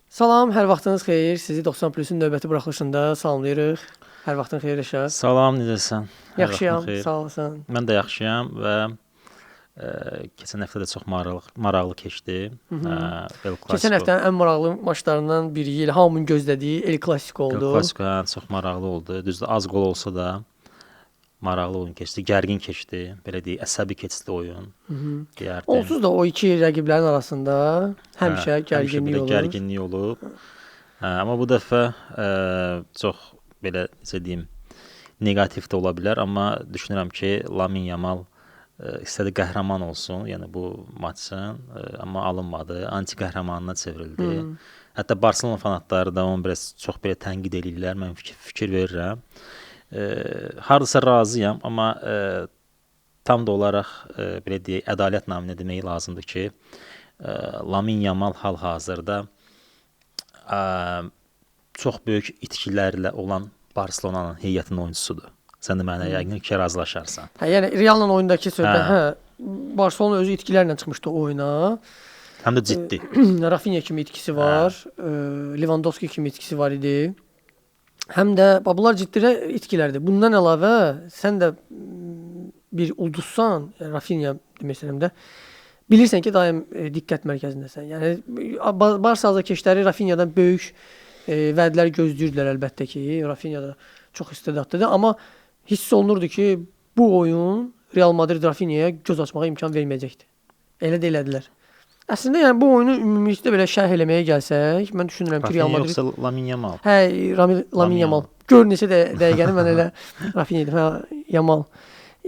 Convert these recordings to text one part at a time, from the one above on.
Salam, hər vaxtınız xeyir. Sizi 90 Plus-un növbəti buraxılışında salamlayırıq. Hər vaxtın xeyir Rəşad. Salam, necəsən? Yaxşıyam, sağ olasın. Mən də yaxşıyam və keçən həftə də çox maraqlı keçdi. El Clasico. Keçən həftənin ən maraqlı maçlarından biri, elə hamının gözlədiyi El Clasico oldu. El Clasico hə, çox maraqlı oldu. Düzdür, az qol olsa da maraqlı oyun keçdi, gərgin keçdi, belə deyək, əsəbi keçdi oyun. Deyərdim. Onsuz da o iki rəqiblərin arasında həmişə gərginlik olur. Gərginlik olub. Hə, amma bu dəfə çox belə necə deyim, neqativ də ola bilər, amma düşünürəm ki, Lamine Yamal istədi qəhrəman olsun, yəni bu maçın, amma alınmadı. Anti qəhrəmanına çevrildi. Hətta Barselona fanatları da onu biraz çox belə tənqid eləyirlər, mən fikir verirəm. Hardasa razıyam, amma tam da olaraq belə deyək, ədalət naminə demək lazımdır ki, Lamine Yamal hal-hazırda çox böyük itkilərlə olan Barselonanın heyətinin oyunçusudur. Sən də mənə yəqin ki, razılaşarsan. Hə, yəni Realla oyundakı söhbət, hə, Barselona özü itkilərlə çıxmışdı oyuna. Həm də ciddi. Rafinha kimi itkisi var, Lewandowski kimi itkisi var idi. Həm də bunlar ciddi itkilərdir. Bundan əlavə sən də bir ulduzsan, Rafinha demək istəyirəm də, bilirsən ki, daim diqqət mərkəzindəsən. Yəni Barsa azarkeşləri Rafinhadan böyük vədlər gözləyirdilər əlbəttə ki, Rafinha da çox istedadlıdır, amma hiss olunurdu ki, bu oyun Real Madrid Rafinhaya göz açmağa imkan verməyəcəkdi. Elə də elədilər. Əslində yəni bu oyunu ümumilikdə belə şərh eləməyə gəlsək, mən düşünürəm ki, Real Madrid yoxsa Lamine Yamal. Hə, Lamine Yamal. Gör neçə də dəqiqəni mən elə Rafinha dedim, hə, Yamal.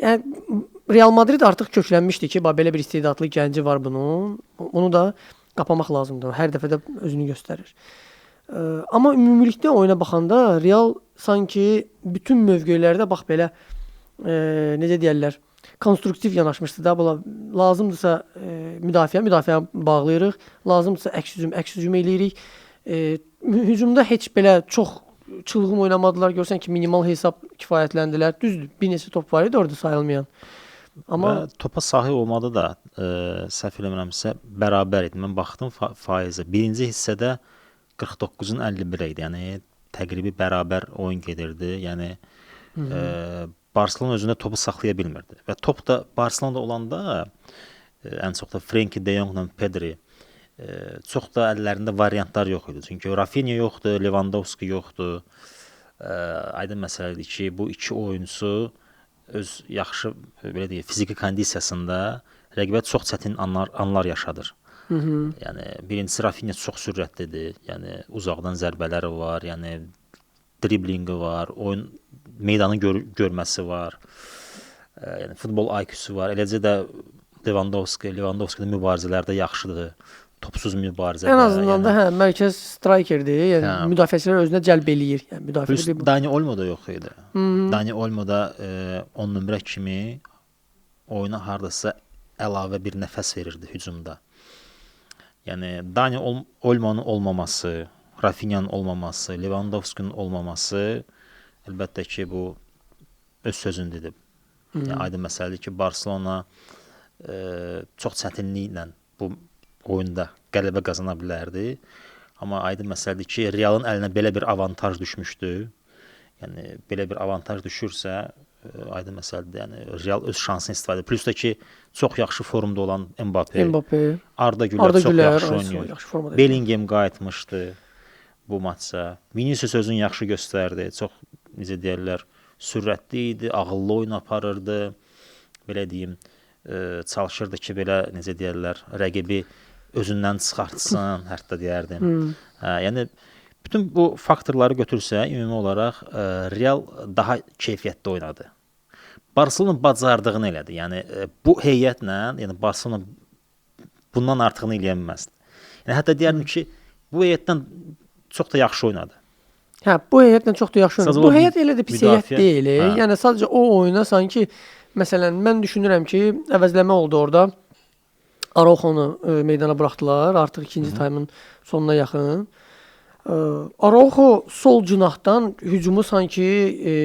Yəni Real Madrid artıq köklənmişdi ki, bax belə bir istedadlı gənci var bunun. Onu da qapamaq lazımdır. Hər dəfə də özünü göstərir. Amma ümumilikdə oyuna baxanda Real sanki bütün mövqelərdə bax belə necə deyərlər, konstruktiv yanaşmışdı da. Bula, lazımdırsa müdafiə bağlayırıq, lazımdırsa əks hücum eləyirik. Hücumda heç belə çox çılğın oynamadılar. Görsən ki, minimal hesab kifayətləndilər. Düzdür, bir neçə top var idi orada sayılmayan. Amma və topa sahib olmada da səhv eləmirəmsə bərabər idi. Mən baxdım faizə. Birinci hissədə 49-un 51 idi. Yəni təqribi bərabər oyun gedirdi. Yəni Barselona özündə topu saxlaya bilmirdi. Və top da Barselonada olanda ən çox da Frenkie de Jongla Pedri çox da əllərində variantlar yox idi. Çünki Rafinha yoxdur, Lewandowski yoxdur. Aydın məsələdir ki, bu iki oyunçu öz yaxşı belə deyək, fiziki kondisiyasında rəqibə çox çətin anlar yaşadır. Yəni birincisi Rafinha çox sürətlidir. Yəni uzaqdan zərbələri var, yəni driblinqi var, oyun meydanı görməsi var. Yəni futbol IQ-su var. Eləcə də Lewandowski də mübarizələrdə yaxşıdır. Topsuz mübarizədə. Ən azından yəni, da hə, mərkəz strikerdir. Yəni hə, müdafiəçilər özünə cəlb eləyir. Yəni müdafiədə bir Dani Olmo da yox idi. Dani Olmo da 10 nömrə kimi oyuna hardasa əlavə bir nəfəs verirdi hücumda. Yəni Dani Olmo'nun olmaması, Rafinha'nın olmaması, Lewandowski'nin olmaması əlbəttə ki, bu öz sözünü dedi. Yəni aydın məsələdir ki, Barselona çox çətinliklə bu oyunda qələbə qazana bilərdi. Amma aydın məsələdir ki, Realın əlinə belə bir avantaj düşmüşdü. Yəni belə bir avantaj düşürsə, aydın məsələdir. Yəni Real öz şansını istifadə edir. Plus da ki, çox yaxşı formda olan Mbappe, Arda Güler çox yaxşı oynayır. Bellingham qayıtmışdı bu maça. Vinicius özünü yaxşı göstərdi. Çox necə deyirlər, sürətli idi, ağıllı oyun aparırdı. Belə deyim, çalışırdı ki, belə necə deyirlər, rəqibi özündən çıxartsın, hətta deyərdim. Yəni bütün bu faktorları götürsək, ümumi olaraq Real daha keyfiyyətli oynadı. Barselona bacardığını elədi. Yəni bu heyətlə, yəni Barselona bundan artığını eləyə bilməzdi. Yəni hətta deyərdim ki, bu heyətdən çox da yaxşı oynadı. Hə, bu heyətlə çox da yaxşı oynadı. Bu heyət elə də pis heyət deyil. Hə. Yəni sadəcə o oyuna sanki məsələn mən düşünürəm ki, əvəzləmə oldu orada. Araujo'nu meydana buraxdılar artıq ikinci taymın sonuna yaxın. Araujo sol cinahdan hücumu sanki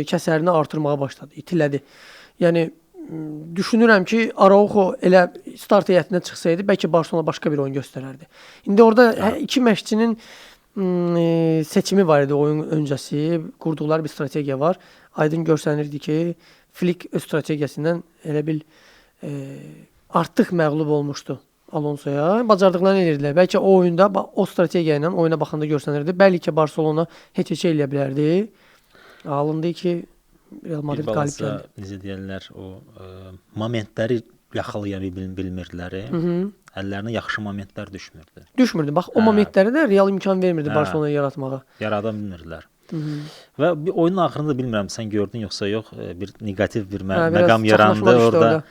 kəsərini artırmağa başladı, itilədi. Yəni düşünürəm ki, Araujo elə start heyətinə çıxsaydı, bəlkə Barselona başqa bir oyun göstərərdi. İndi orada iki məşqçinin seçimi var idi oyun öncəsi, qurduqları bir strategiya var. Aydın görsənirdi ki, Flick öz strategiyasından elə bil artıq məğlub olmuşdu Alonso'ya. Bacardıqlarını edirdilər. Bəlkə o oyunda o strategiya ilə oyuna baxanda görsənirdi. Bəlkə Barcelona heç eləyə bilərdi. Alındı ki, Real Madrid qalib gəldi. Necə deyirlər, o momentləri yaxalaya bilmirdilər. Əllərinə yaxşı momentlər düşmürdü. Düşmürdü. Bax, o momentləri də Real imkan vermirdi Barcelonaya yaratmağa. Yarada bilmirdilər. Və bir oyunun axırında bilmirəm sən gördün yoxsa yox, bir neqativ bir məqam yarandı orada.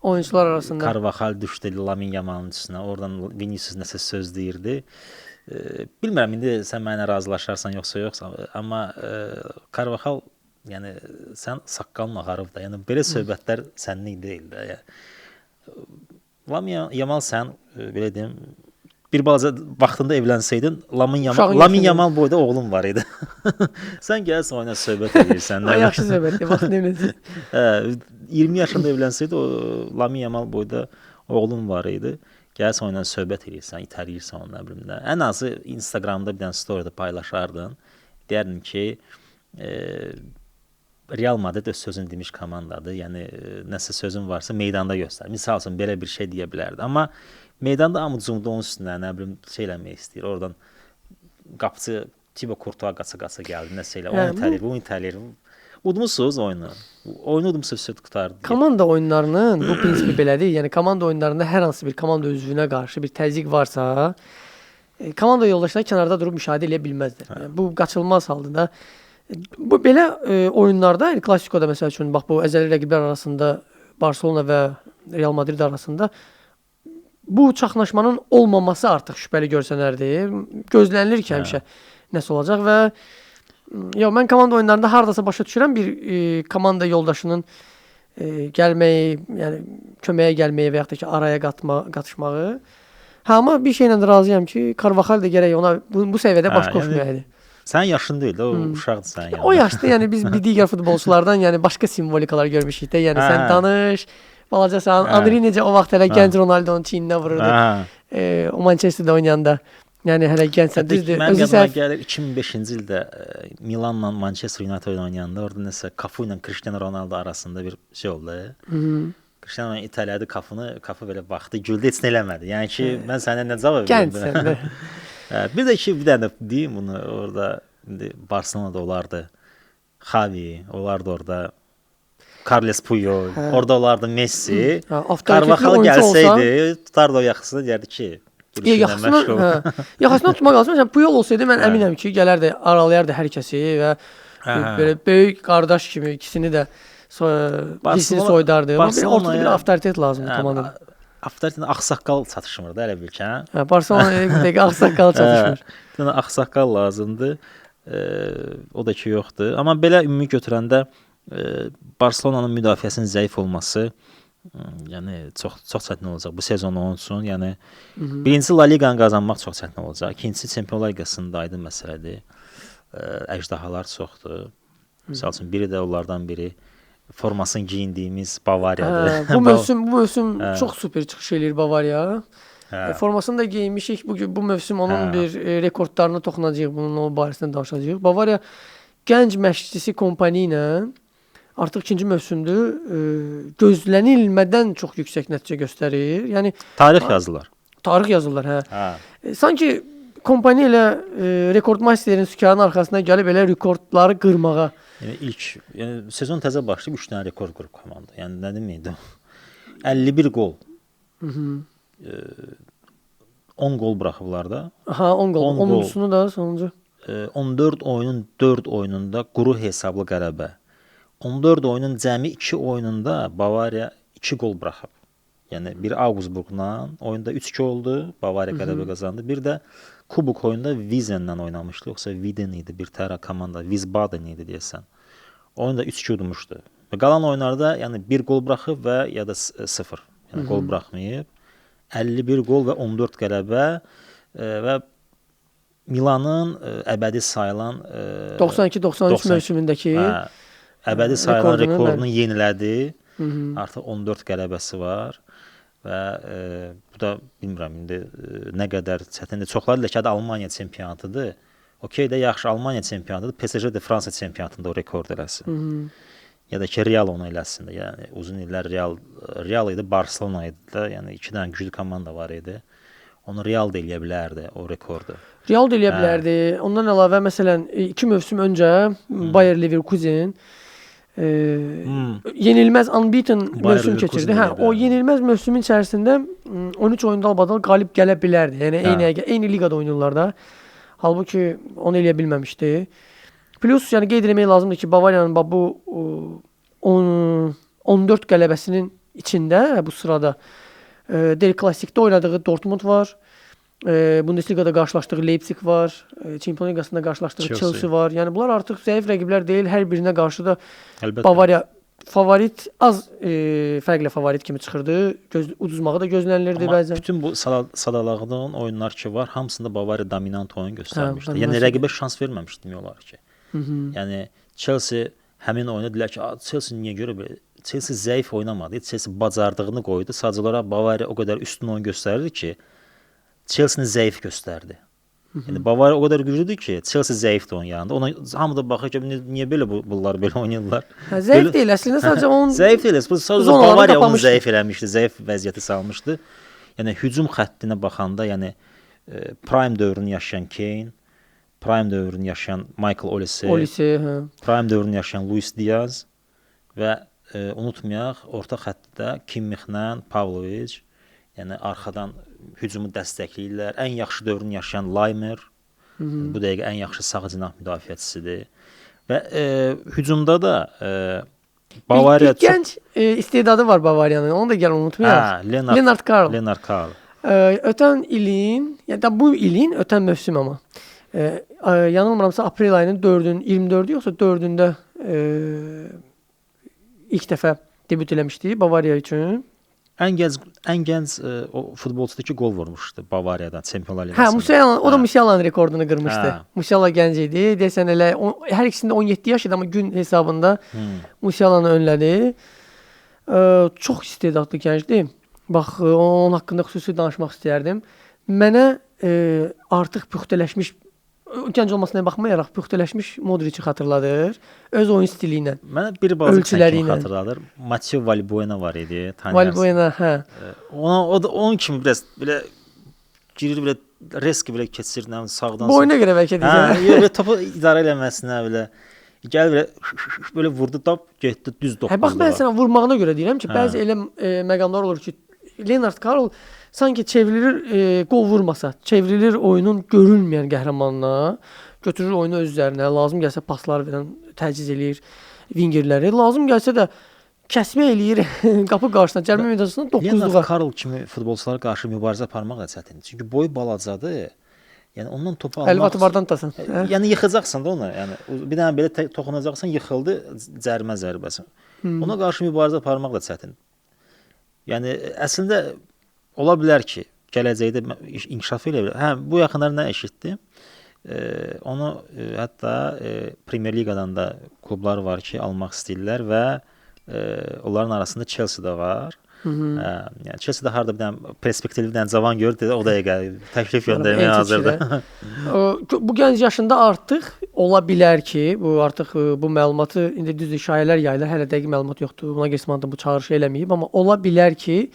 Oyunçular arasında. Carvajal düşdü Lamine Yamalın üstünə. Oradan Vinicius nəsə söz deyirdi. Bilmirəm indi sən mənə razılaşarsan yoxsa yox, amma Carvajal, yəni sən saqqalın ağarıb da. Yəni belə söhbətlər sənlik deyil də. Yəni Lamine Yamal sən belə deyim, bir balaca vaxtında evlənsəydin, Lamine Yamal boyda oğlun var idi. Sən gəlsən oyuna söhbət edirsən. Yaxşı söhbətdir, vaxtında evlənsəydin. 20 yaşında evlənsəydi, o Lamine Yamal boyda oğlun var idi. Gəlsən oyuna söhbət edirsən, itələyirsən onu, nə bilim nə. Ən azı Instagramda bir dənə storydə paylaşardın. Deyərdin ki, Real Madrid öz sözünü demiş komandadır. Yəni nəsə sözün varsa meydanda göstər. Misal üçün belə bir şey deyə bilərdi. Amma meydanda hamı cumdu onun üstünə, nə bilim şey eləmək istəyir. Oradan qapıcı Thibaut Courtois qaça-qaça gəldi, nəsə elə. Onu itələyir, bunu itələyir. Udmusunuz oyunu. Oyunu udmusunuz, söz qurtardı. Komanda oyunlarının bu prinsipi belədir. Yəni komanda oyunlarında hər hansı bir komanda üzvünə qarşı bir təzyiq varsa, komanda yoldaşları kənarda durub müşahidə eləyə bilməzlər. Yəni, bu qaçılmaz haldır da. Bu belə oyunlarda, yəni Klasikoda məsəl üçün, bax bu əzəli rəqiblər arasında Barcelona və Real Madrid arasında bu çaxnaşmanın olmaması artıq şübhəli görsənərdi. Gözlənilir ki, həmişə nəsə olacaq və yo, mən komanda oyunlarında hardasa başa düşürəm bir komanda yoldaşının gəlməyi, yəni köməyə gəlməyi və yaxud da ki, araya qatışmağı. Hə, amma bir şeylə də razıyam ki, Carvajal da gərək ona bu səviyyədə baş qoşmayaydı. Sənin yaşın deyil də, o uşaqdır sənin yanında. O yaşda, yəni biz bir digər futbolçulardan yəni başqa simvolikalar görmüşük də. Yəni sən danış, balacasan. Andri necə o vaxt hələ gənc Ronaldonun çiyninə vururdu. O Manchesterdə oynayanda. Yəni hələ gəncsən, düzdür. Mənim yadıma gəlir 2005-ci ildə Milanla Manchester United oynayanda orada nəsə Cafu ilə Cristiano Ronaldo arasında bir şey oldu. Cristiano itələdi Cafunu, Cafu belə baxdı, güldü, heç nə eləmədi. Yəni ki, mən sənə nə cavab verim? Gəncsən də. Bir də ki, bir dənə deyim bunu, orada indi Barcelonada olardı Xavi, olardı orada Carles Puyol, orada olardı Messi. Carvajal gəlsəydi, tutardı o yaxasını, deyərdi ki, yaxasından tutmaq lazım. Məsələn, Puyol olsaydı mən əminəm ki, gələrdi, aralayardı hər kəsi və belə böyük qardaş kimi ikisini də hissini soydardı. Ortada bir avtoritet lazımdır komandada. Avtoritetlə ağsaqqal çatışmır da elə bil ki, hə? Hə, Barcelona elə bir dəqiqə ağsaqqal çatışmır. Bir dənə ağsaqqal lazımdır. O da ki yoxdur. Amma belə ümumi götürəndə Barcelonanın müdafiəsinin zəif olması, yəni çox çox çətin olacaq bu sezon onun üçün. Yəni birincisi La Liqanı qazanmaq çox çətin olacaq. İkincisi Çempionlar Liqasında aydın məsələdir. Əjdahalar çoxdur. Məsəl üçün biri də onlardan biri formasını geyindiyimiz Bavariyadır. Bu mövsüm çox super çıxış eləyir Bavariya. Formasını da geyinmişik. Bu mövsüm onun bir rekordlarına toxunacağıq. Bunun o barəsində danışacağıq. Bavariya gənc məşqçisi Kompany ilə artıq ikinci mövsümdür. Gözlənilmədən çox yüksək nəticə göstərir. Yəni tarix yazırlar. Tarix yazırlar, hə. Sanki Kompany elə rekordmasterin sükanın arxasına gəlib elə rekordları qırmağa. Yəni ilk, yəni sezon təzə başlayıb 3 dənə rekord qırıb komanda. Yəni nə deməkdir? 51 qol. 10 qol buraxıblar da. Aha, 10 qol. 10-uncusunu da sonuncu. 14 oyunun 4 oyununda quru hesablı qələbə. 14 oyunun cəmi 2 oyununda Bavariya 2 qol buraxıb. Yəni bir Augsburgla oyunda 3-2 oldu, Bavariya qələbə qazandı. Bir də Kubok oyunda Wiesen'lə oynamışdı, yoxsa Widen idi, bir tərə komanda, Wiesbaden idi deyəsən. Oyunda 3-2 udmuşdu. Və qalan oyunlarda yəni bir qol buraxıb və ya da 0. Yəni qol buraxmayıb. 51 qol və 14 qələbə və Milanın əbədi sayılan 92-93 mövsümündəki əbədi sayılan rekordunu yenilədi. Artıq 14 qələbəsi var. Və bu da bilmirəm indi nə qədər çətindir. Çoxları deyir ki, Almaniya çempionatıdır. Okey də yaxşı Almaniya çempionatıdır, PSG də Fransa çempionatında o rekord eləsin. Hı -hı. Ya da ki Real onu eləsin də. Yəni uzun illər Real idi, Barselona idi də. Yəni iki dənə güclü komanda var idi. Onu Real da eləyə bilərdi o rekordu. Real da eləyə bilərdi. Ondan əlavə məsələn 2 mövsüm öncə Bayer Leverkusen yenilməz unbeaten mövsüm keçirdi. Hə, o yenilməz mövsümün içərisində 13 oyunda albadal qalib gələ bilərdi. Yəni eyni liqada oynayırlar da. Halbuki onu eləyə bilməmişdi. Plus, yəni qeyd etmək lazımdır ki, Bavariyanın bu 14 qələbəsinin içində bu sırada Der Klassikdə oynadığı Dortmund var. Bundesligada qarşılaşdığı Leipzig var, Çempionlar Liqasında qarşılaşdığı Chelsea var. Yəni bunlar artıq zəif rəqiblər deyil. Hər birinə qarşı da əlbəttə Bavariya favorit, az fərqlə favorit kimi çıxırdı. Uduzmağı da gözlənilirdi amma bəzən. Bütün bu sadalağının oyunlar ki var, hamısında Bavariya dominant oyun göstərmişdi. Hə, yəni rəqibə şans verməmişdi demək olar ki. Hı -hı. Yəni Chelsea həmin oyunu dedilər ki, Chelsea niyə görə belə? Chelsea zəif oynamadı. Chelsea bacardığını qoydu. Sadəcə olaraq Bavariya o qədər üstün oyun göstərirdi ki, Chelsea-ni zəif göstərdi. Hı -hı. Yəni Bavariya o qədər güclüdür ki, Chelsea zəifdir onun yanında. Ona hamı da baxır ki, niyə belə bunlar belə oynayırlar? Hə, zəif belə... deyil əslində, sadəcə onun zəif deyil. Bu sadəcə Bavariya onu zəif eləmişdi, zəif vəziyyətə salmışdı. Yəni hücum xəttinə baxanda, yəni prime dövrünü yaşayan Kane, prime dövrünü yaşayan Michael Olise, hə. Prime dövrünü yaşayan Luis Diaz və unutmayaq, orta xəttdə Kimmixlə Pavlovic, yəni arxadan hücumu dəstəkləyirlər. Ən yaxşı dövrünü yaşayan Laimer, hı -hı. Bu dəqiqə ən yaxşı sağ cinah müdafiəçisidir. Və hücumda da Bavariya bir gənc istedadı var Bavariyanın. Onu da gəl unutmayaq. Hə, Lennart Karl. Lennart Karl. Ötən ilin, ya da bu ilin ötən mövsüm amma. Yanılmıramsa aprel ayının 4-ün, 24-ü yoxsa 4-ündə ilk dəfə debüt eləmişdi Bavariya üçün. Ən gənc o futbolçudur ki, qol vurmuşdu Bavariyadan Çempionlar Liqasında. Hə, Musiala, o da Musiala'nın rekordunu qırmışdı. Hə. Musiala gənc idi. Deyəsən elə hər ikisində 17 yaş idi, amma gün hesabında Musiala'nı önlədi. Çox istedadlı gəncdir. Bax, onun haqqında xüsusi danışmaq istəyərdim. Mənə artıq püxtələşmiş, gənc olmasına baxmayaraq püxtələşmiş Modric'i xatırladır. Öz oyun stili ilə. Mənə bir balaca kimi xatırladır. Mathieu Valbuena var idi. Valbuena, hə. Ona o da onun kimi biraz belə girir, belə risk belə keçir, nə sağdan. Boyuna görə bəlkə deyirsən. Hə, yox, topu idarə eləməsinə belə gəl belə vurdu, top getdi düz doqquzluğa. Hə, bax mən sənə vurmağına görə deyirəm ki, bəzi elə məqamlar olur ki, Lennart Karl sanki çevrilir, qol vurmasa, çevrilir oyunun görünməyən qəhrəmanına, götürür oyunu öz üzərinə, lazım gəlsə paslar verən, təciz eləyir wingerləri, lazım gəlsə də kəsmə eləyir qapı qarşısına, cərmə meydançasına doqquzluğa. Lennart Karl kimi futbolçulara qarşı mübarizə aparmaq da çətindir. Çünki boyu balacadır. Yəni ondan topu almaq. Əlvatı vardan tutasan. Yəni yıxacaqsan da onu. Yəni bir dənə belə toxunacaqsan, yıxıldı, cərimə zərbəsi. Ona qarşı mübarizə aparmaq da çətindir. Yəni əslində ola bilər ki, gələcəkdə inkişaf eləyə bilər. Hə, bu yaxınlar nə eşitdim? Onu hətta Premier Liqadan da klublar var ki, almaq istəyirlər və onların arasında Chelsea də var. Yəni Chelsea də harda bir dənə perspektivli bir dənə cavan görür, dedi, o dəqiqə təklif göndərməyə hazırdır. Bu gənc yaşında artıq ola bilər ki, bu artıq bu məlumatı indi düzdür şayələr yayılır, hələ dəqiq məlumat yoxdur. Buna Nagelsmann da bu çağırışı eləməyib, amma ola bilər ki,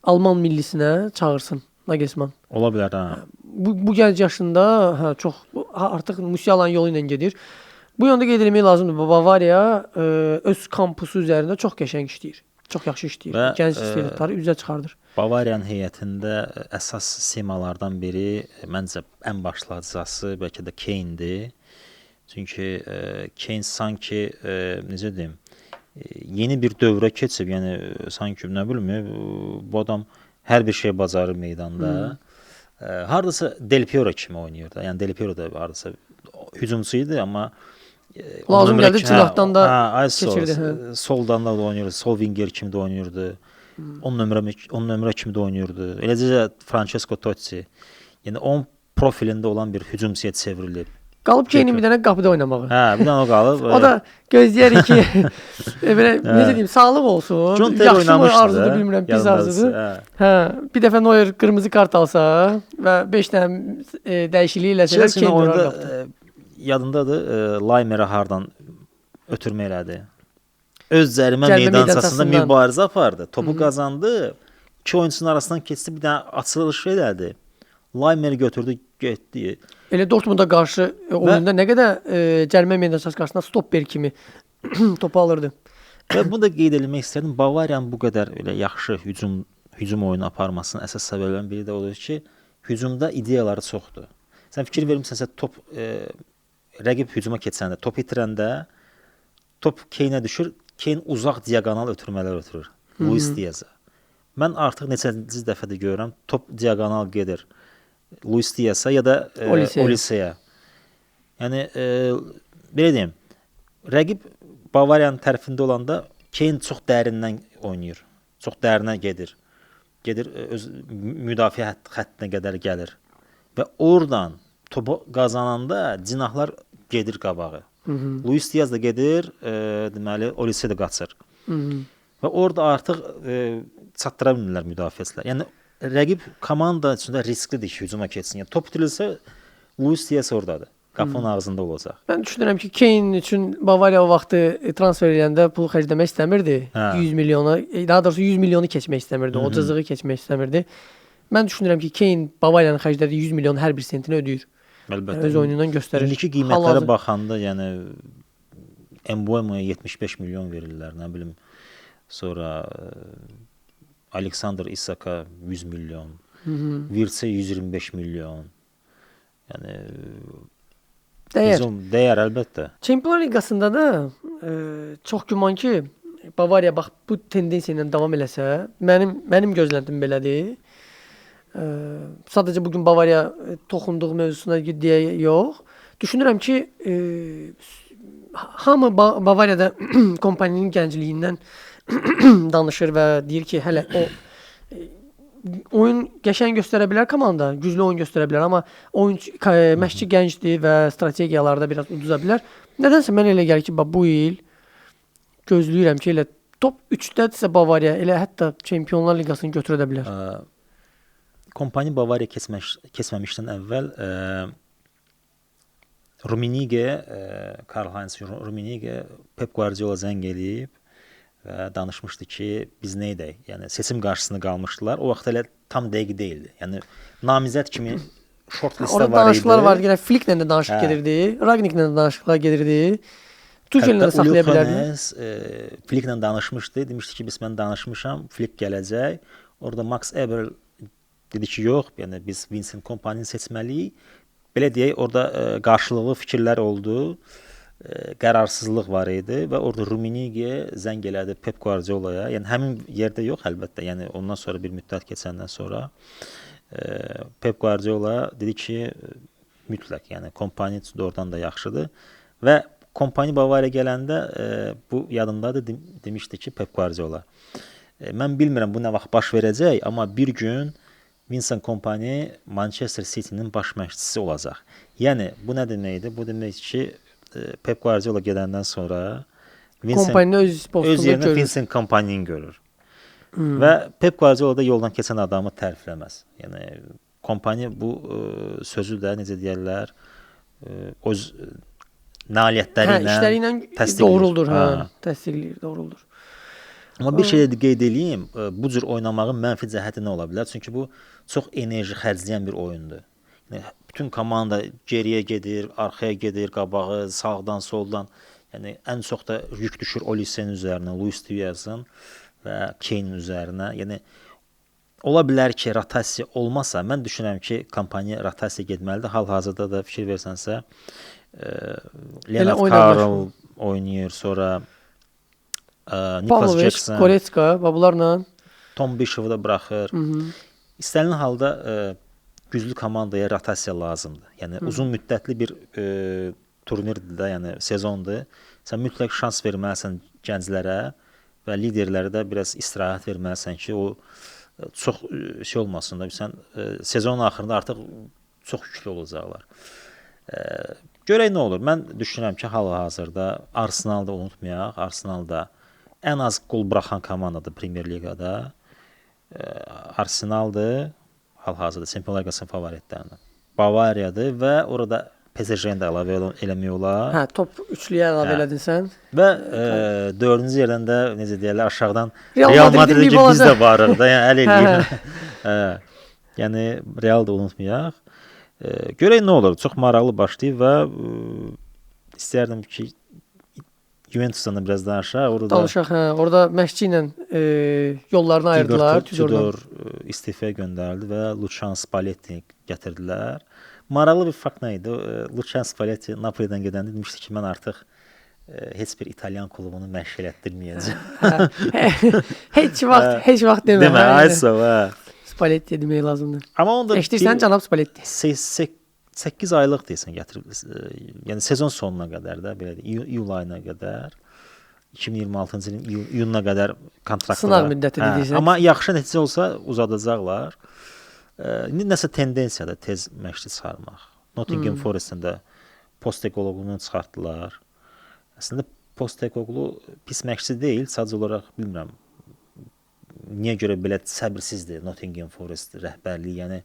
Alman millisinə çağırsın Nagelsmann. Ola bilər, hə. Bu gənc yaşında hə, çox artıq Musiala'nın yolu ilə gedir. Bu yöndə qeyd etmək lazımdır. Bavariya öz kampusu üzərində çox qəşəng işləyir. Çox yaxşı işləyir. Və, gənc istedadları üzə çıxardır. Bavariyanın heyətində əsas simalardan biri, məncə ən başlıcası bəlkə də Kane-dir. Çünki Kane sanki necə deyim, yeni bir dövrə keçib, yəni sanki nə bilim, bu adam hər bir şey bacarır meydanda. Hardasa Del Piero kimi oynayır da. Yəni Del Piero da hardasa hücumçu idi, amma lazım gəldi cinahdan da keçirdi. Hə. Soldan da oynayırdı, sol winger kimi də oynayırdı. 10 nömrə kimi də oynayırdı. Eləcə də Francesco Totti. Yəni onun profilində olan bir hücumçuya çevrilib. Qalıb Kane-in bir dənə qapıda oynamağı. Hə, bir dənə o qalıb. O da gözləyərik ki, belə necə deyim, sağlıq olsun. John Terry Yaxşı mı oynamışdı arzudur, da, bilmirəm, pis yadındadırsa, arzudur. hə. Hə, bir dəfə Neuer qırmızı kart alsa və 5 dənə dəyişiklik eləsələr Chelsea-nin Kane durar oyunda qapıda. yadındadır, Laimerə hardan ötürmə elədi. Öz cərimə Cərimə meydançasında meydançasından. mübarizə apardı. Topu qazandı. İki oyunçunun arasından keçdi, bir dənə açılış elədi. Laimer götürdü, getdi. Elə Dortmunda qarşı oyunda nə qədər cərimə meydançası qarşısında stopper kimi topu alırdı. Və bunu da qeyd eləmək istərdim. Bavariyanın bu qədər elə yaxşı hücum oyunu aparmasının əsas səbəblərindən biri də odur ki, hücumda ideyaları çoxdur. Sən fikir vermisənsə top rəqib hücuma keçəndə, top itirəndə top Kane-ə düşür. Kane uzaq diaqonal ötürmələr ötürür Luis Diaz-a. Mən artıq neçənci dəfədir görürəm, top diaqonal gedir Luis Diaz-a ya da Olise'yə. Olise'yə. Yəni belə deyim, rəqib Bavariyanın tərəfində olanda Kane çox dərindən oynayır. Çox dərinə gedir. Gedir öz müdafiə xəttinə qədər gəlir. Və oradan topu qazananda cinahlar gedir qabağı. Luis Diaz da gedir, deməli Olise də qaçır. Və orada artıq çatdıra bilmirlər müdafiəçilər. Yəni rəqib komanda üçün də risklidir ki, hücuma keçsin. Yəni top itirilsə Luis Diaz ordadır. Qapının ağzında olacaq. Mən düşünürəm ki, Kane üçün Bavariya o vaxtı transfer edəndə pul xərcləmək istəmirdi. Hə. 100 milyona, daha doğrusu 100 milyonu keçmək istəmirdi. O cızığı keçmək istəmirdi. Mən düşünürəm ki, Kane Bavariyanın xərclədiyi 100 milyon hər bir sentini ödəyir. Əlbəttə. Yəni, öz oyunundan göstərir. İndiki qiymətlərə Hal-hazır- baxanda, yəni Mbuemo'ya 75 milyon verirlər, nə bilim. Sonra Alexander Isaka 100 milyon, Wirtz-ə 125 milyon. Yəni Dəyər. hücum dəyər əlbəttə. Çempionlar Liqasında da çox güman ki, Bavariya bax bu tendensiya ilə davam eləsə, mənim gözləntim belədir. Sadəcə bu gün Bavariya toxunduğu mövzusuna deyə yox. Düşünürəm ki, hamı Bavariyada kompaninin gəncliyindən danışır və deyir ki, hələ o oyun qəşəng göstərə bilər komanda, güclü oyun göstərə bilər, amma oyunçu məşqçi gəncdir və strategiyalarda biraz uduza bilər. Nədənsə mənə elə gəlir ki, bax bu il gözləyirəm ki, elə top 3-dədirsə Bavariya, elə hətta Çempionlar Liqasını götürə də bilər. Kompaniya Bavariya keçməmişdən əvvəl Rummenigge, Karl-Heinz Rummenigge Pep Guardiola zəng eləyib və danışmışdı ki, biz nə edək? Yəni seçim qarşısında qalmışdılar. O vaxt elə tam dəqiq deyildi. Yəni namizəd kimi short listə Orada var idi. danışıqlar var idi. Yenə Flicklə də danışıq gedirdi, Ragniklə də danışıqlar gedirdi. Tuchellə də saxlaya bilərdi. Flicklə danışmışdı. Demişdi ki, biz mən danışmışam, Flick gələcək. Orada Max Eberl dedi ki, yox, yəni biz Vincent Kompanyini seçməliyik. Belə deyək, orada qarşılıqlı fikirlər oldu. Qərarsızlıq var idi və orada Rummenigge zəng elədi Pep Guardiola'ya. Yəni həmin yerdə yox əlbəttə. Yəni ondan sonra bir müddət keçəndən sonra Pep Guardiola dedi ki, mütləq, yəni Kompany doğrudan da yaxşıdır və Kompany Bavariya gələndə bu yadımdadır, demişdi ki, Pep Guardiola. Mən bilmirəm bu nə vaxt baş verəcək, amma bir gün Vincent Kompany Manchester City-nin baş məşqçisi olacaq. Yəni bu nə deməkdir? Bu deməkdir ki, Pep Guardiola gedəndən sonra Vincent Kompanyini öz postunda öz yerinə görür. Vincent Kompanyini görür. Və Pep Guardiola da yoldan keçən adamı tərifləməz. Yəni Kompany bu sözü də necə deyirlər, öz nailiyyətləri ilə işləri ilə təsdiqləyir. Doğruldur, hə, təsdiqləyir, doğruldur. Amma bir şey də qeyd eləyim, bu cür oynamağın mənfi cəhəti nə ola bilər? Çünki bu çox enerji xərcləyən bir oyundur. Yəni bütün komanda geriyə gedir, arxaya gedir, qabağı, sağdan, soldan. Yəni ən çox da yük düşür Olise'nin üzərinə, Luis Diaz'ın və Kane'in üzərinə. Yəni ola bilər ki, rotasiya olmasa, mən düşünürəm ki, kompaniya rotasiya getməlidir. Hal-hazırda da fikir versənsə, Leonard Karl oynayır, sonra Nicholas Jackson, Goretzka, bunlarla Tom Bishop'u da buraxır. İstənilən halda güclü komandaya rotasiya lazımdır. Yəni uzun müddətli bir turnirdir də, yəni sezondur. Sən mütləq şans verməlisən gənclərə və liderlərə də biraz istirahət verməlisən ki, o çox şey olmasın da, sən sezonun axırında artıq çox yüklü olacaqlar. Görək nə olur. Mən düşünürəm ki, hal-hazırda Arsenalı da unutmayaq. Arsenal da ən az qol buraxan komandadır Premyer Liqada. Arsenaldır hal-hazırda Çempionlar Liqasının favoritlərindən. Bavariyadır və orada PSG-ni də əlavə eləmək olar. Hə, top üçlüyə əlavə elədin sən. Və dördüncü yerdən də necə deyirlər, aşağıdan Real Madrid ki, biz də varıq da, yəni əl eləyir. Hə. Yəni Real da unutmayaq. Görək nə olur. Çox maraqlı başlayıb və istərdim ki, Juventusdan da biraz danışaq. Orada danışaq, hə. Orada məşqçi ilə yollarını ayırdılar. Tudor istifaya göndərildi və Luciano Spalletti gətirdilər. Maraqlı bir fakt nə idi? Luciano Spalletti Napolidən gedəndə demişdi ki, mən artıq heç bir İtalyan klubunu məşq elətdirməyəcəm. Heç vaxt demə. Demə, ayso, hə. Spalletti demək lazımdır. Amma onda eşidirsən cənab Spalletti. 8 aylıq deyəsən gətirib, yəni sezon sonuna qədər də belə deyək, iyul ayına qədər 2026-cı ilin iyununa qədər kontraktı sınaq müddəti deyirsən. Amma yaxşı nəticə olsa uzadacaqlar. İndi nəsə tendensiyadır tez məşqçi çıxarmaq. Nottingham Forest-dən də Postecoglunu çıxartdılar. Əslində Postecoglou pis məşqçi deyil, sadəcə olaraq bilmirəm niyə görə belə səbirsizdir Nottingham Forest rəhbərliyi. Yəni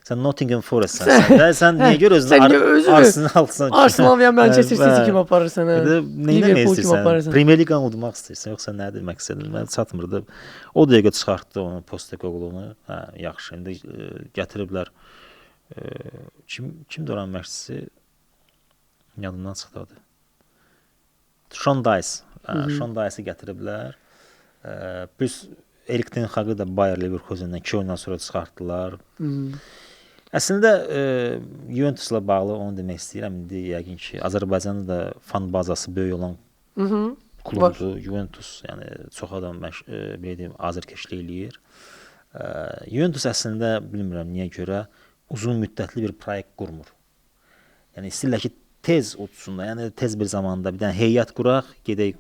sən Nottingham Forest-sən də, sən niyə görə özünü Arsenal-san? Arsenal və ya Manchester City kimi aparırsan, hə? Liverpool kimi aparırsan. Premier Liqanı udmaq istəyirsən, yoxsa nədir məqsədin? Mən çatmır da. O dəqiqə çıxartdı onu, Postecoglunu. Hə, yaxşı. İndi gətiriblər. Kimdir oranın məşqçisi? Yadımdan çıxdı adı. Sean Dyche. Sean Dyche-i gətiriblər. Plus Erik ten Hag'ı da Bayer Leverkusen'dən 2 oyundan sonra çıxartdılar. Əslində Juventusla bağlı onu demək istəyirəm. İndi yəqin ki, Azərbaycanda da fan bazası böyük olan klubdur Juventus. Yəni çox adam belə deyim, azərkeşlik eləyir. Juventus əslində bilmirəm niyə görə uzun müddətli bir proyekt qurmur. Yəni istəyirlər ki, tez udsun da, yəni tez bir zamanda bir dənə heyət quraq, gedək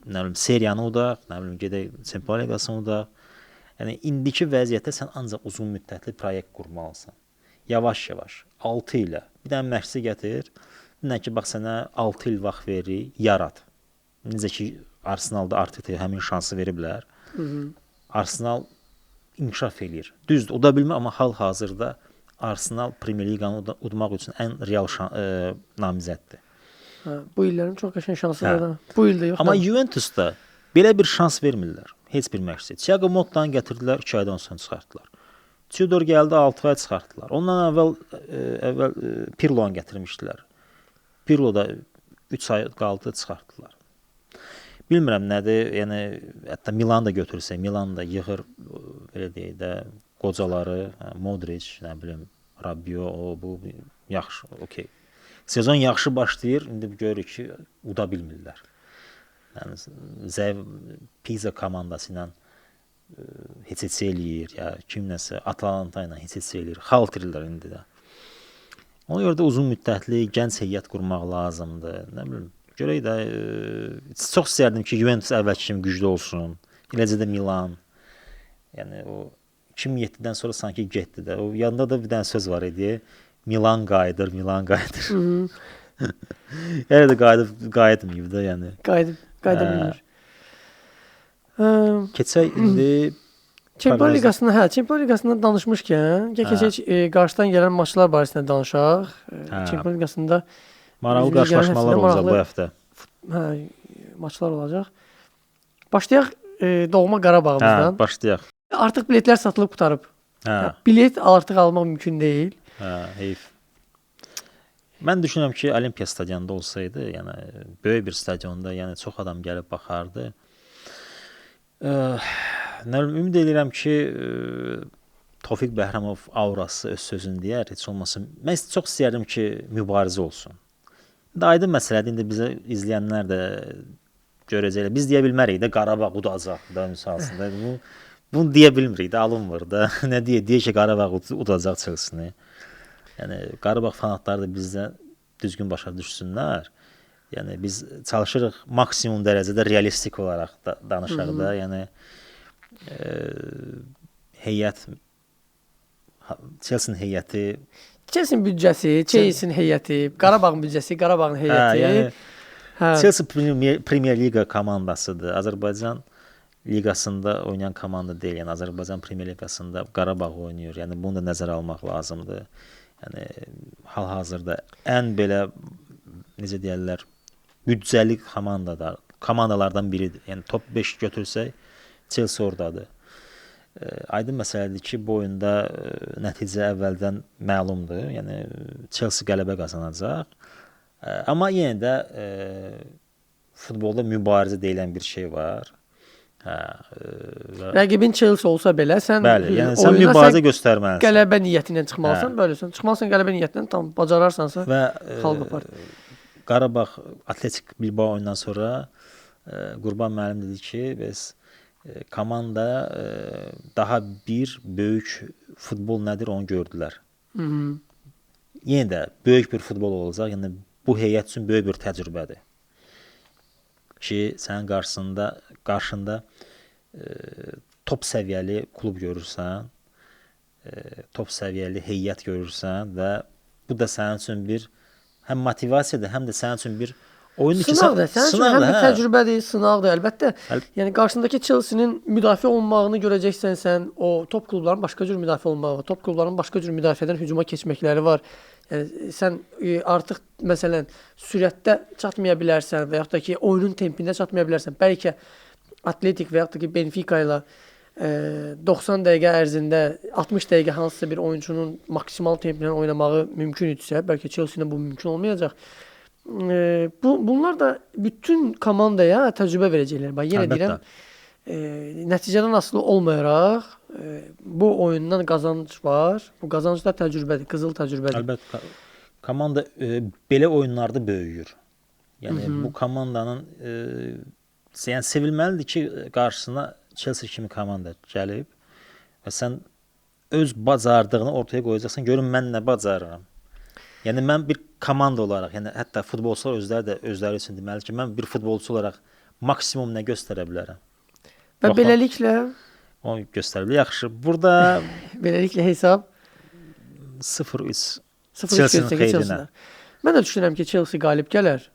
nə bilim seriyanı udaq, nə bilim gedək Çempionlar Liqasını udaq. Yəni indiki vəziyyətdə sən ancaq uzun müddətli proyekt qurmalısan. Yavaş-yavaş 6 ilə bir dənə məşqçi gətir. Dinlə ki, bax sənə 6 il vaxt veririk, yarat. Necə ki Arsenalda Arteta'ya həmin şansı veriblər. Arsenal inkişaf eləyir. Düzdür, uda bilmir, amma hal-hazırda Arsenal Premier Liqanı udmaq üçün ən real namizəddir. Hə, bu illərin çox qəşəng şansı var da. Bu ildə yox. Amma Juventusda belə bir şans vermirlər heç bir məşqçi. Thiago Motta'nı gətirdilər, 2 aydan sonra çıxartdılar. Tudor gəldi, 6 ay çıxartdılar. Ondan əvvəl Pirlo-nu gətirmişdilər. Pirlo da 3 ay qaldı, çıxartdılar. Bilmirəm nədir, yəni hətta Milanı da götürsək, Milan da yığır belə deyək də qocaları, Modric, nə bilim, Rabiot, o bu yaxşı, okey. Sezon yaxşı başlayır, indi görürük ki, uda bilmirlər. Yəni zəif Pisa komandası ilə heç eləyir, ya kimləsə Atalanta ilə heç eləyir, xaltırırlar indi də. Ona görə də uzun müddətli gənc heyət qurmaq lazımdır. Nə bilim, görək də çox istərdim ki, Juventus əvvəlki kimi güclü olsun. Eləcə də Milan. Yəni o 2007-dən sonra sanki getdi də. O yanında da bir dənə söz var idi. Milan qayıdır, Milan qayıdır. Hələ də qayıtmayıb da, yəni. Qayıda bilmir. Keçək indi Çempionlar Liqasından, hə, Çempionlar Liqasından danışmışkən, gəl keçək qarşıdan gələn maçlar barəsində danışaq. Çempionlar Liqasında maraqlı qarşılaşmalar olacaq bu həftə. Hə, maçlar olacaq. Başlayaq doğma Qarabağımızdan. Hə, başlayaq. Artıq biletlər satılıb qurtarıb. Hə. Bilet artıq almaq mümkün deyil. Hə, heyf. Mən düşünürəm ki, Olimpiya stadionunda olsaydı, yəni böyük bir stadionda, yəni çox adam gəlib baxardı. Nə bilim, ümid edirəm ki, Tofiq Bəhramov aurası öz sözünü deyər, heç olmasın. Mən çox istəyərdim ki, mübarizə olsun. İndi aydın məsələdir, indi bizə izləyənlər də görəcəklər. Biz deyə bilmərik də Qarabağ udacaq da misalsında. Bunu deyə bilmirik də, alınmır da. Nə deyə? Deyək ki, Qarabağ udacaq Chelsea-ni. Yəni Qarabağ fanatları da bizdən düzgün başa düşsünlər. Yəni biz çalışırıq maksimum dərəcədə realistik olaraq da, danışaq da. Yəni heyət, Chelsea-nin heyəti Chelsea-nin büdcəsi, Chelsea-nin heyəti, Qarabağın büdcəsi, Qarabağın heyəti. Yəni Hə. Chelsea Premier Liqa komandasıdır. Azərbaycan liqasında oynayan komanda deyil. Yəni Azərbaycan Premier Liqasında Qarabağ oynayır. Yəni bunu da nəzərə almaq lazımdır. Yəni hal-hazırda ən belə necə deyirlər, büdcəli komandalardan biridir. Yəni top 5 götürsək Chelsea ordadır. Aydın məsələdir ki, bu oyunda nəticə əvvəldən məlumdur. Yəni Chelsea qələbə qazanacaq. Amma yenə də futbolda mübarizə deyilən bir şey var. Hə, və Rəqibin Chelsea olsa belə sən bəli, yəni sən oyuna mübarizə göstərməlisən. Qələbə niyyəti ilə çıxmalısan, böyləsən. Çıxmalısan qələbə niyyəti ilə, tam bacararsansa və xal qopar. Qarabağ Atletik Bilbao oyundan sonra Qurban müəllim dedi ki, bəs komanda daha bir böyük futbol nədir onu gördülər. Yenə də böyük bir futbol olacaq. Yəni bu heyət üçün böyük bir təcrübədir. Ki sənin qarşında top səviyyəli klub görürsən, top səviyyəli heyət görürsən və bu da sənin üçün bir həm motivasiyadır, həm də sənin üçün bir oyundur ki, sınaqdır. Sənin üçün həm bir hə. təcrübədir, sınaqdır əlbəttə. Yəni qarşındakı Chelsea-nin müdafiə olunmağını görəcəksən sən, o top klubların başqa cür müdafiə olunmağı, top klubların başqa cür müdafiədən hücuma keçməkləri var. Yəni sən artıq məsələn sürətdə çatmaya bilərsən və yaxud da ki oyunun tempində çatmaya bilərsən. Bəlkə Atletik və yaxud da ki Benfica ilə 90 dəqiqə ərzində 60 dəqiqə hansısa bir oyunçunun maksimal templə oynamağı mümkün idisə, bəlkə Chelsea-ilə bu mümkün olmayacaq. Bunlar da bütün komandaya təcrübə verəcəklər. Bax, yenə deyirəm, nəticədən asılı olmayaraq bu oyundan qazanc var. Bu qazanc da təcrübədir, qızıl təcrübədir. Əlbəttə, komanda belə oyunlarda böyüyür. Yəni bu komandanın yəni sevilməlidir ki, qarşısına Chelsea kimi komanda gəlib və sən öz bacardığını ortaya qoyacaqsan. Görün mən nə bacarıram. Yəni mən bir komanda olaraq, yəni hətta futbolçular özləri də özləri üçün deməli ki, mən bir futbolçu olaraq maksimum nə göstərə bilərəm. Və beləliklə onu göstərə bilər. Yaxşı, burada beləliklə hesab 0-3 Chelsea-nin xeyrinə. Mən də düşünürəm ki, Chelsea qalib gələr.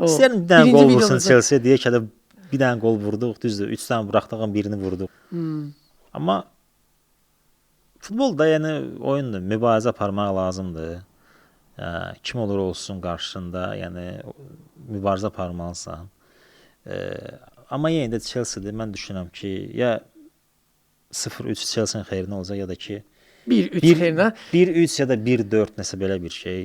İstəyirəm bir dənə qol vursun Chelsea, deyək ki, bir dənə qol vurduq, düzdür, 3 dənə buraxdığın birini vurduq. Amma futbolda yəni oyundur, mübarizə aparmaq lazımdır. Kim olur olsun qarşısında, yəni mübarizə aparmalısan. Amma yenə də Chelsea-dir. Mən düşünürəm ki, ya 0-3 Chelsea-nin xeyrinə olacaq, ya da ki 1-3 xeyrinə. 1-3 ya da 1-4 nəsə belə bir şey.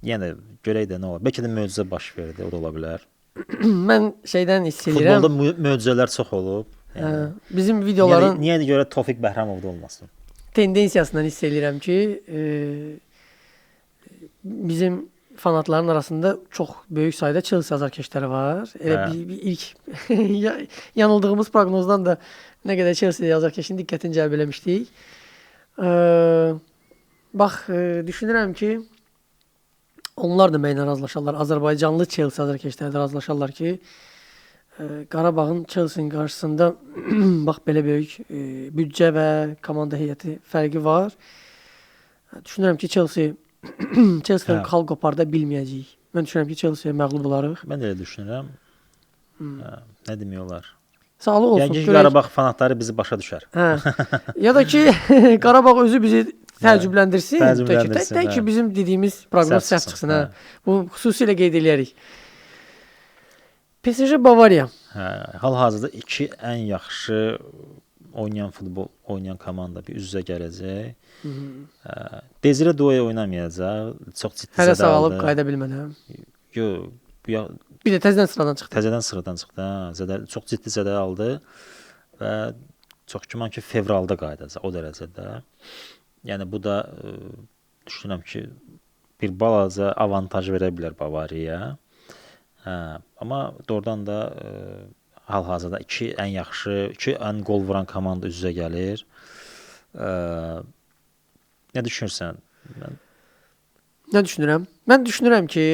Yenə görək də nə olar. Bəlkə də möcüzə baş verdi, o da ola bilər. Mən şeydən hiss edirəm. Futbolda möcüzələr çox olub. Yəni, bizim videoların niyə də görə Tofiq Bəhramov da olmasın? Tendensiyasından hiss edirəm ki, bizim fanatların arasında çox böyük sayda Chelsea azarkeşləri var. Elə bir ilk yanıldığımız proqnozdan da nə qədər Chelsea azarkeşinin diqqətini cəlb eləmişdik. Bax, düşünürəm ki, onlar da mənlə razılaşarlar. Azərbaycanlı Chelsea azarkeşləri də razılaşarlar ki, Qarabağın Chelsea-nin qarşısında bax belə böyük büdcə və komanda heyəti fərqi var. Düşünürəm ki, Chelsea-dən xal qoparda bilməyəcəyik. Mən düşünürəm ki, Chelsea-yə məğlub olarıq. Mən də elə düşünürəm. Nə demək olar? Sağlıq olsun. Yəni ki, Qarabağ fanatları bizi başa düşər. Hə. Ya da ki, Qarabağ özü bizi təəccübləndirsin. Tək ki, bizim dediyimiz proqnoz səhv çıxsın. Hə. Bu xüsusilə qeyd eləyərik. PSG Bavariya. Hə, hal-hazırda iki ən yaxşı oynayan futbol oynayan komanda bir üz-üzə gələcək. Desire Doué oynamayacaq. Çox ciddi hələ zədə aldı. Sağalıb qayıda bilmədi. Yox, bir də təzədən sıradan çıxdı. Təzədən sıradan çıxdı. Hə, zədə, çox ciddi zədə aldı və çox güman ki, fevralda qayıdacaq o dərəcədə. Yəni bu da düşünürəm ki, bir balaca avantaj verə bilər Bavariyaya. Hə, amma doğrudan da hal-hazırda iki ən yaxşı, iki ən qol vuran komanda üz-üzə gəlir. Nə düşünürsən? Nə düşünürəm? Mən düşünürəm ki,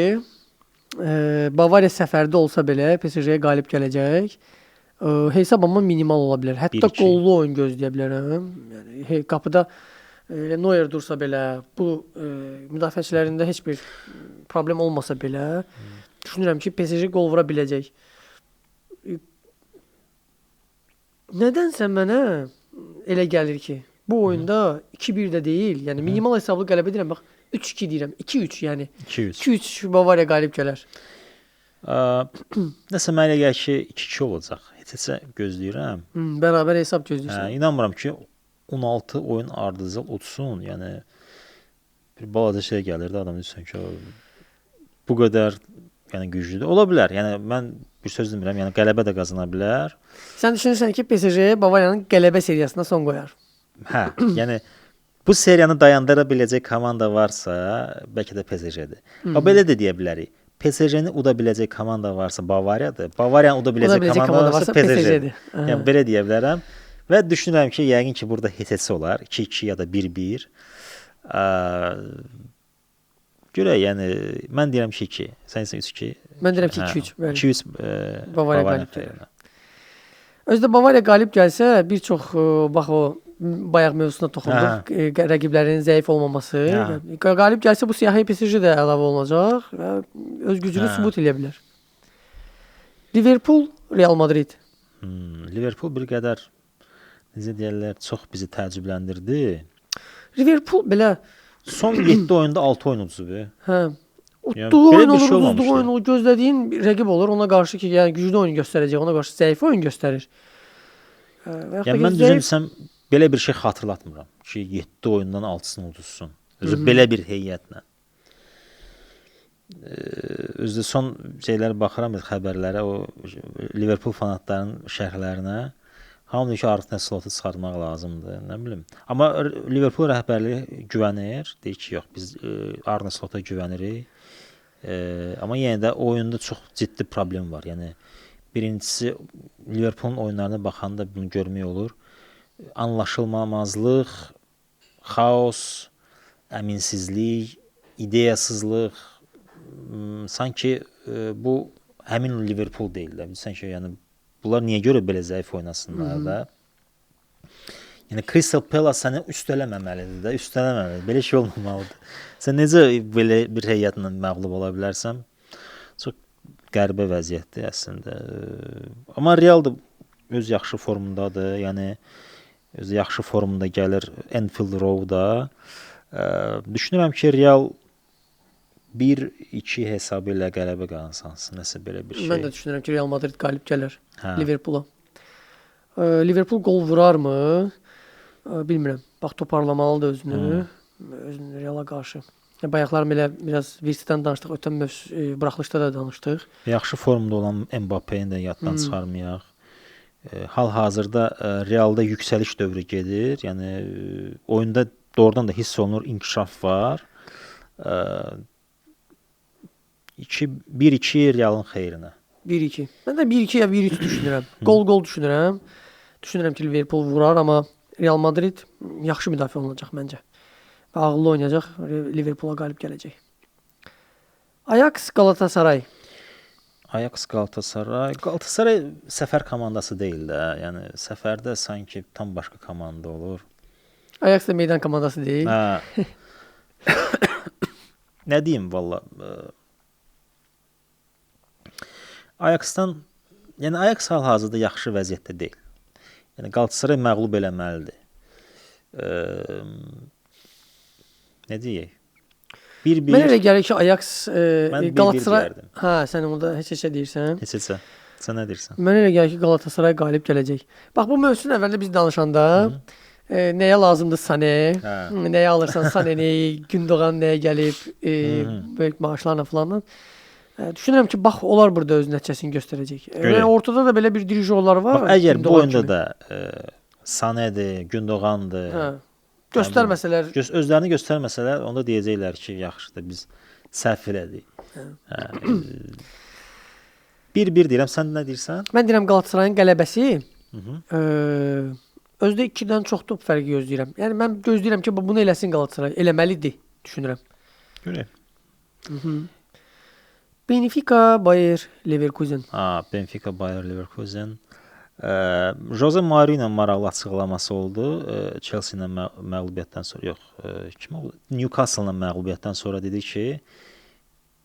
Bavariya səfərdə olsa belə PSG-yə qalib gələcək. Hesab amma minimal ola bilər. Hətta qollu oyun gözləyə bilərəm. Yəni qapıda Elə Neuer dursa belə, bu müdafiəçilərində heç bir problem olmasa belə, düşünürəm ki, PSG qol vura biləcək. Nədənsə mənə elə gəlir ki, bu oyunda 2-1 də deyil, yəni minimal hesablı qələbə deyirəm, bax 3-2 deyirəm, 2-3 yəni. 2-3. 2-3 Bavariya qalib gələr. Nəsə mənə elə gəlir ki, 2-2 olacaq. Heç-heçə gözləyirəm. Bərabər hesab gözləyirsən. Hə, inanmıram ki, 16 oyun ardıcıl udsun. Yəni bir balaca şey gəlir də adam deyirsən ki, bu qədər yəni güclüdür. Ola bilər. Yəni mən bir söz demirəm. Yəni qələbə də qazana bilər. Sən düşünürsən ki, PSG Bavariyanın qələbə seriyasına son qoyar. Hə, yəni bu seriyanı dayandıra biləcək komanda varsa, bəlkə də PSG-dir. Amma belə də deyə bilərik. PSG-ni uda biləcək komanda varsa Bavariyadır. Bavariyanı uda biləcək komanda varsa PSG-dir. Yəni belə deyə bilərəm. Və düşünürəm ki, yəqin ki, burada heç-heçə olar. 2-2 ya da 1-1. Görək, yəni mən deyirəm ki, 2. Sən isə 3-2. Mən deyirəm ki, 2-3. 2-3 Bavariya qalib gəlir. Özü də Bavariya qalib gəlsə, bir çox bax o bayaq mövzusuna toxunduq. Rəqiblərin zəif olmaması. Qalib gəlsə bu siyahıya PSG də əlavə olunacaq və öz gücünü sübut eləyə bilər. Liverpool, Real Madrid. Liverpool bir qədər necə deyirlər, çox bizi təəccübləndirdi. Liverpool belə son 7 oyunda 6 oyun uduzub. Hə. Utduğu oyun olur, uduzduğu oyun olur, gözlədiyin rəqib olur, ona qarşı ki, yəni güclü oyun göstərəcək, ona qarşı zəif oyun göstərir. Yəni mən düzünü desəm, belə bir şey xatırlatmıram ki, 7 oyundan 6-sını uduzsun. Özü belə bir heyətlə. Özü də son şeylərə baxıram, xəbərlərə, o Liverpool fanatlarının şərhlərinə. Hamı deyir ki, artıq nə slotu çıxartmaq lazımdır, nə bilim. Amma Liverpool rəhbərliyi güvənir, deyir ki, yox, biz Arne Slota güvənirik. Amma yenə də oyunda çox ciddi problem var. Yəni, birincisi, Liverpoolun oyunlarına baxanda bunu görmək olur. Anlaşılmamazlıq, xaos, əminsizlik, ideyasızlıq, sanki bu həmin Liverpool deyil də. Bilirsən ki, yəni, bunlar niyə görə belə zəif oynasınlar da? Yəni Crystal Palace səni üstələməməlidir də, üstələməməlidir. Belə şey olmamalıdır. Sən necə belə bir heyətlə məğlub ola bilərsən? Çox qəribə vəziyyətdir əslində. Amma Real da öz yaxşı formundadır. Yəni öz yaxşı formunda gəlir Anfield Road-da. Düşünürəm ki, Real 1-2 hesabı ilə qələbə qazansın, nəsə belə bir şey. Mən də düşünürəm ki, Real Madrid qalib gələr Liverpoola. Liverpool qol vurarmı? Bilmirəm. Bax, toparlamalıdır özünü. Özünü Reala qarşı. Bayaqlar belə biraz Virtsdən danışdıq, ötən buraxılışda da danışdıq. Yaxşı formda olan Mbappé-ni də yaddan çıxarmayaq. Hal-hazırda Realda yüksəliş dövrü gedir. Yəni oyunda doğrudan da hiss olunur, inkişaf var. 1-2 Realın xeyrinə. 1-2. Mən də 1-2 ya 1-3 düşünürəm. Qol-qol düşünürəm. Düşünürəm ki, Liverpool vurar, amma Real Madrid yaxşı müdafiə olunacaq məncə. Və ağıllı oynayacaq, Liverpoola qalib gələcək. Ajax Galatasaray. Ajax Galatasaray. Galatasaray səfər komandası deyil də. Yəni səfərdə sanki tam başqa komanda olur. Ajax da meydan komandası deyil. Hə. Nə deyim valla? Ajax-dan, yəni Ajax hal-hazırda yaxşı vəziyyətdə deyil. Yəni Galatasaray məğlub eləməlidir. Nə deyək? 1-1. Mənə elə gəlir ki, Ajax Galatasaray. Hə, sən onu da heç-heçə deyirsən. Heç-heçə. Sən nə deyirsən? Mənə elə gəlir ki, Galatasaray qalib gələcək. Bax, bu mövzusunun əvvəlində biz danışanda nəyə lazımdır Sané? Nəyə alırsan Sanéni, Gündoğan nəyə gəlib, böyük maaşlarla filanla. Düşünürəm ki, bax, onlar burada öz nəticəsini göstərəcək. Yəni, ortada da belə bir dirijorlar var. Bax, əgər bu oyunda da Sanédir, Gündoğandır, göstərməsələr, özlərini göstərməsələr, onda deyəcəklər ki, yaxşıdır, biz səhv elədik. 1-1 deyirəm, sən nə deyirsən? Mən deyirəm Qalatasarayın qələbəsi özdə 2-dən çox top fərqi gözləyirəm. Yəni, mən gözləyirəm ki, bunu eləsin Qalatasaray, eləməlidir, düşünürəm. Görək. Benfica, Bayer Leverkusen. Benfica, Bayer Leverkusen. Jose Mourinho maraqlı açıqlaması oldu. Chelsea ilə məğlubiyyətdən sonra, yox, kim oldu? Newcastle-la məğlubiyyətdən sonra dedi ki,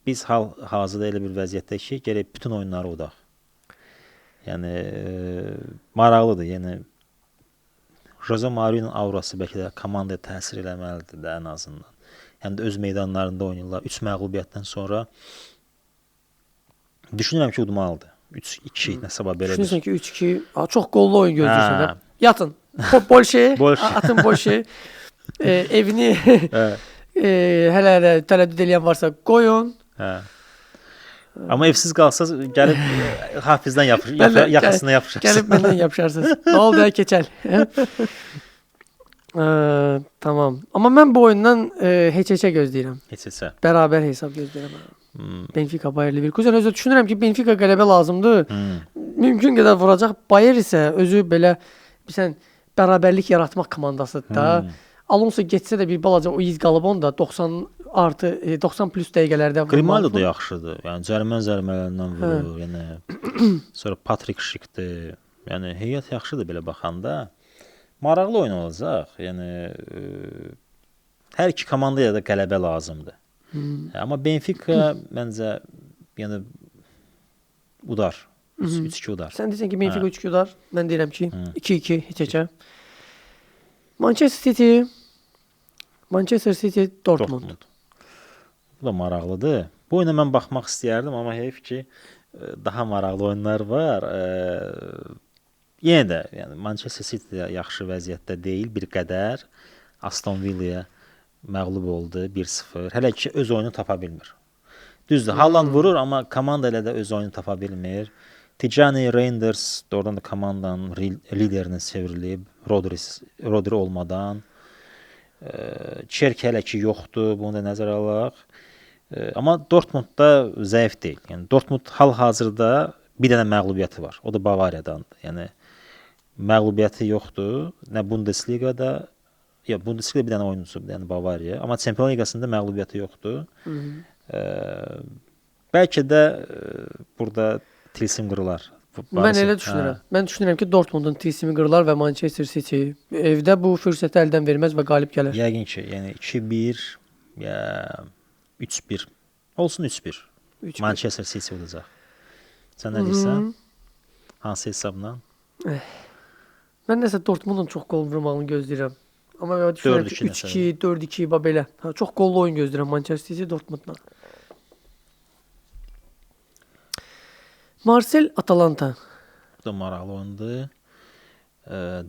biz hal-hazırda elə bir vəziyyətdəyik ki, gərək bütün oyunları udaq. Yəni maraqlıdır. Yəni Jose Mourinho aurası bəlkə də komandaya təsir eləməlidir də ən azından. Həm də öz meydanlarında oynayırlar. 3 məğlubiyyətdən sonra düşünürəm ki, udmalıdır. 3-2 nəsə bax belə bir. Düşünürsən ki 3-2, çox qollu oyun gözləyirsən də. Yatın. Bolşe, atın bolşe. Evini hələ də tərəddüd eləyən varsa qoyun. Hə. Amma evsiz qalsanız gəlib Hafizdən yaxasına yapışarsınız. Gəlib məndən yapışarsınız. Nə oldu, keçəl. Tamam. Amma mən bu oyundan heç-heçə gözləyirəm. Heç-heçə. Bərabər hesab gözləyirəm. Benfica, Bayer Leverkusen. Özü düşünürəm ki, Benfica qələbə lazımdır. Mümkün qədər vuracaq. Bayer isə özü belə bilirsən bərabərlik yaratmaq komandasıdır da. Alonso getsə də bir balaca o iz qalıb onda 90 artı 90 plus dəqiqələrdə Grimaldo da yaxşıdır. Yəni cərimə zərbələrindən vurur. Yəni sonra Patrick Schickdir. Yəni heyət yaxşıdır belə baxanda. Maraqlı oyun olacaq. Yəni hər iki komandaya da qələbə lazımdır. Amma Benfica məncə yəni udar. 3-2 udar. Sən deyirsən ki, Benfica 3-2 udar. Mən deyirəm ki, 2-2 heç-heçə. Manchester City Dortmund. Bu da maraqlıdır. Bu oyuna mən baxmaq istəyərdim, amma heyf ki, daha maraqlı oyunlar var. Yenə də yəni Manchester City də yaxşı vəziyyətdə deyil bir qədər. Aston Villa'ya məğlub oldu 1-0. Hələ ki öz oyunu tapa bilmir. Düzdür, Haaland vurur, amma komanda elə də öz oyunu tapa bilmir. Tijani Reinders doğrudan da komandanın liderinə çevrilib, Rodri olmadan. Çerki hələ ki yoxdur, bunu da nəzərə alaq. Amma Dortmund da zəif deyil. Yəni Dortmund hal-hazırda bir dənə məğlubiyyəti var. O da Bavariyadandır. Yəni məğlubiyyəti yoxdur. Nə Bundesligada, ya Bundesligada bir dənə oyuncusu, yəni Bavariya, amma Çempionlar Liqasında məğlubiyyəti yoxdur. Bəlkə də burada tilsim qırılar. Mən elə düşünürəm. Mən düşünürəm ki, Dortmundun tilsimi qırılar və Manchester City evdə bu fürsəti əldən verməz və qalib gələr. Yəqin ki, yəni 2-1 ya 3-1. Olsun 3-1. Manchester City olacaq. Sən nə deyirsən? Hansı hesabla? Mən nəsə Dortmundun çox qol vurmağını gözləyirəm. Amma mən düşünürəm ki, 3-2, 4-2 bax belə. Çox qollu oyun gözləyirəm Manchester City Dortmundla. Marsel Atalanta. Bu da maraqlı oyundur.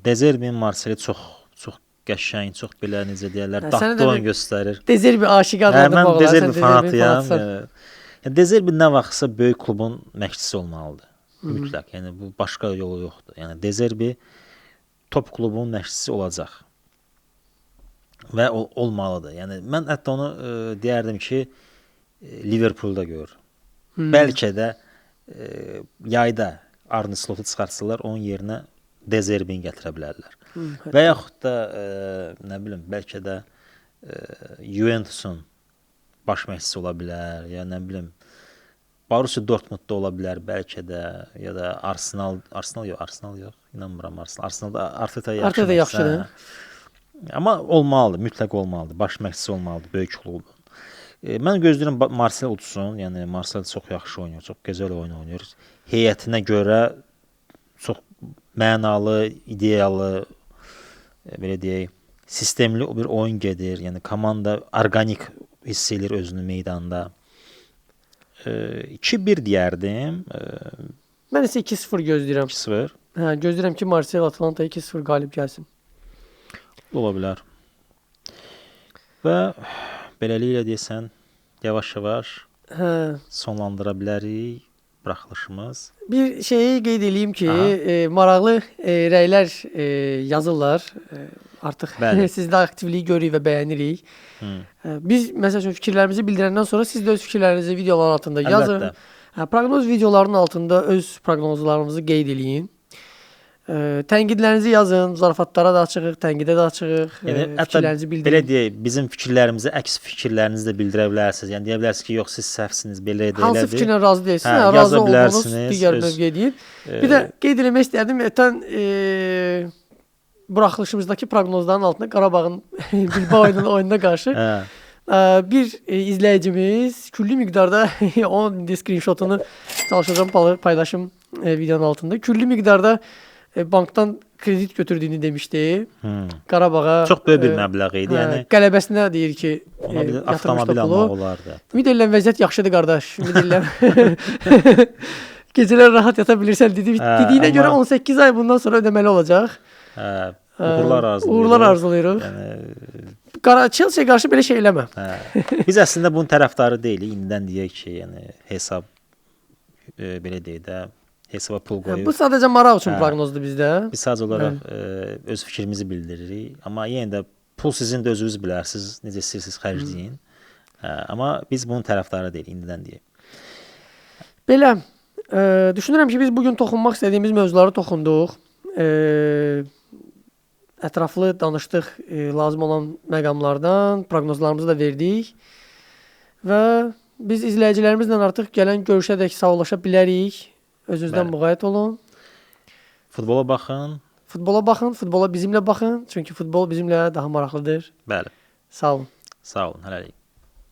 De Zerbi Marseli çox çox qəşəng, çox belə necə deyirlər, dadlı oyun göstərir. De Zerbi aşiqi adlandırmaq olar. Mən De Zerbi fanatıyam. Yəni De Zerbi nə vaxtsa böyük klubun məşqçisi olmalıdır. Mütləq. Yəni bu başqa yolu yoxdur. Yəni De Zerbi top klubun məşqçisi olacaq. Və olmalıdır. Yəni mən hətta onu deyərdim ki, Liverpoolda görür. Bəlkə də yayda Arne Slotu çıxartsalar, onun yerinə De Zerbini gətirə bilərlər. Və yaxud da nə bilim, bəlkə də Juventusun baş məşqçisi ola bilər, ya nə bilim Borussia Dortmundda ola bilər bəlkə də, ya da Arsenal yox, inanmıram Arsenal. Arsenalda Arteta yaxşıdır. Arteta yaxşıdır. Amma olmalıdır, mütləq olmalıdır. Baş məşqçisi olmalıdır böyük klubun. Mən gözləyirəm Marsel udsun. Yəni Marsel çox yaxşı oynayır, çox gözəl oyun oynayır. Heyətinə görə çox mənalı, ideyalı, belə deyək, sistemli bir oyun gedir. Yəni komanda orqanik hiss eləyir özünü meydanda. 2-1 deyərdim. Mən isə 2-0 gözləyirəm. 2-0. Hə, gözləyirəm ki, Marsel Atalanta 2-0 qalib gəlsin. Ola bilər. Və beləliklə deyəsən, yavaş-yavaş sonlandıra bilərik buraxılışımız. Bir şeyi qeyd eləyim ki, maraqlı rəylər yazırlar. Artıq sizdə aktivliyi görürük və bəyənirik. Biz, məsəl üçün, fikirlərimizi bildirəndən sonra siz də öz fikirlərinizi videoların altında yazın. Proqnoz videolarının altında öz proqnozlarınızı qeyd eləyin. Tənqidlərinizi yazın, zarafatlara da açığıq, tənqidə də açığıq. Yəni fikirlərinizi bildirin. Belə deyək, bizim fikirlərimizə əks fikirlərinizi də bildirə bilərsiniz. Yəni deyə bilərsiniz ki, yox siz səhvsiniz, belə idi, Hansı elədir. fikirlə razı deyilsiniz? Hə, Hə, razı olduğunuz digər mövqe deyin. Bir də qeyd eləmək istərdim, ötən buraxılışımızdakı proqnozların altında Qarabağın Bilbao ilə oyununa qarşı bir izləyicimiz külli miqdarda onun screenshotunu çalışacağım paylaşım videonun altında. Külli miqdarda bankdan kredit götürdüyünü demişdi. Qarabağa çox böyük bir məbləğ idi. Yəni qələbəsinə deyir ki, ona bir avtomobil almaq olardı. Ümid edirəm vəziyyət yaxşıdır qardaş. Ümid edirəm. Gecələr rahat yata bilirsən dedi. Dediyinə görə 18 ay bundan sonra ödəməli olacaq. Uğurlar arzulayırıq. Uğurlar arzulayırıq. Yəni Chelsea-yə qarşı belə şey eləmə. Biz əslində bunun tərəfdarı deyilik. İndidən deyək ki, yəni hesab belə deyək də, hesaba pul qoyub. Bu sadəcə maraq üçün proqnozdur bizdə. Biz sadəcə olaraq öz fikrimizi bildiririk. Amma yenə də pul sizin də özünüz bilərsiniz, necə istəyirsiniz xərcləyin. Amma biz bunun tərəfdarı deyilik, indidən deyək. Belə, düşünürəm ki, biz bu gün toxunmaq istədiyimiz mövzuları toxunduq. Ətraflı danışdıq lazım olan məqamlardan, proqnozlarımızı da verdik. Və biz izləyicilərimizlə artıq gələn görüşədək sağollaşa bilərik. Özünüzdən müğayət olun. Futbola baxın. Futbola baxın, futbola bizimlə baxın. Çünki futbol bizimlə daha maraqlıdır. Bəli. Sağ olun. Sağ olun, hələlik.